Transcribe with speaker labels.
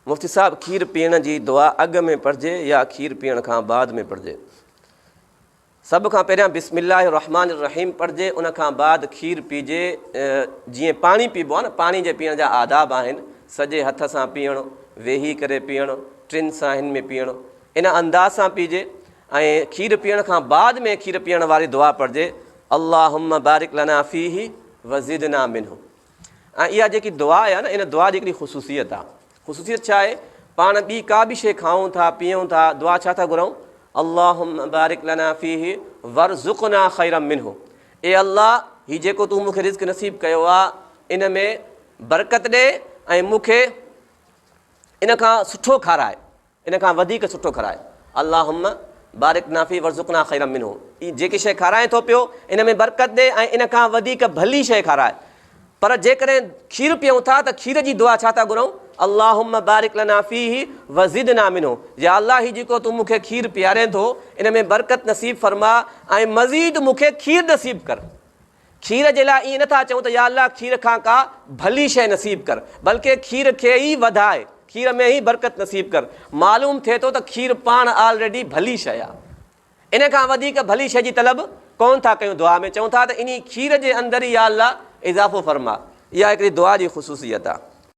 Speaker 1: مفتي صاحب کير پيئڻ جي دعا اڳ ۾ پڙهجي يا کير پيئڻ کان بعد ۾ پڙهجي؟ سڀ کان پهريان بسم الله الرحمٰن الرحيم پڙهجي ان کان بعد کير پيجي جيئن پاڻي پيبو آهي نه پاڻي جي پيئڻ جا آداب آهن سڄي هٿ سان پيئڻ ويهي ڪري پيئڻ ٽن ساهين ۾ پيئڻ ان انداز سان پيجي ۽ کير پيئڻ کان بعد ۾ کير پيئڻ واري دعا پڙهجي اللهم بارڪ لنا فيه وزدنا منه ۽ اها جيڪي دعا آهي نه ان دعا جي هڪڙي خصوصيت آهي خصوصيت ڇا آهي پاڻ ٻي ڪا به شيء کائون ٿا پيئون ٿا دعا ڇا ٿا گهرون اللهم بارڪ لنا فيه ورزقنا خيرا منه اي الله هي جيڪو تون مون کي رزق نصيب ڪيو آهي ان ۾ برڪت ڏي ۽ مون کي ان کان سٺو کارائي ان کان وڌيڪ سٺو کارائي اللهم بارڪ لنا فيه ورزقنا خيرا منه هي جيڪي شيء کارائين ٿو پيو ان ۾ برڪت ڏي ۽ ان کان وڌيڪ ڀلي شيء کارائي پر جيڪڏهن کير پيئون ٿا ته کير جي دعا ڇا ٿا گهرون اللهم بارڪ لنا فيه وزدنا منه يا الله هي جيڪو تون مون کي کير پيارين ٿو ان ۾ برڪت نصيب فرما ۽ مزيد مون کي کير نصيب ڪر کير جي لاء ائين نٿا چئون ته يا الله کير کان ڪا ڀلي شيء نصيب ڪر، بلڪه کير کي ئي وڌاء، کير ۾ ئي برڪت نصيب ڪر. معلوم ٿئي ٿو ته کير پاڻ آلريڊي ڀلي شيء آ. ان کان وڌيڪ ڀلي شيء جي طلب ڪونه ٿا ڪيون. دعا ۾ چئون ٿا ته انهي کير جي اندر ئي يا الله اضافو فرما. اها هڪڙي دعا جي خصوصيت آ.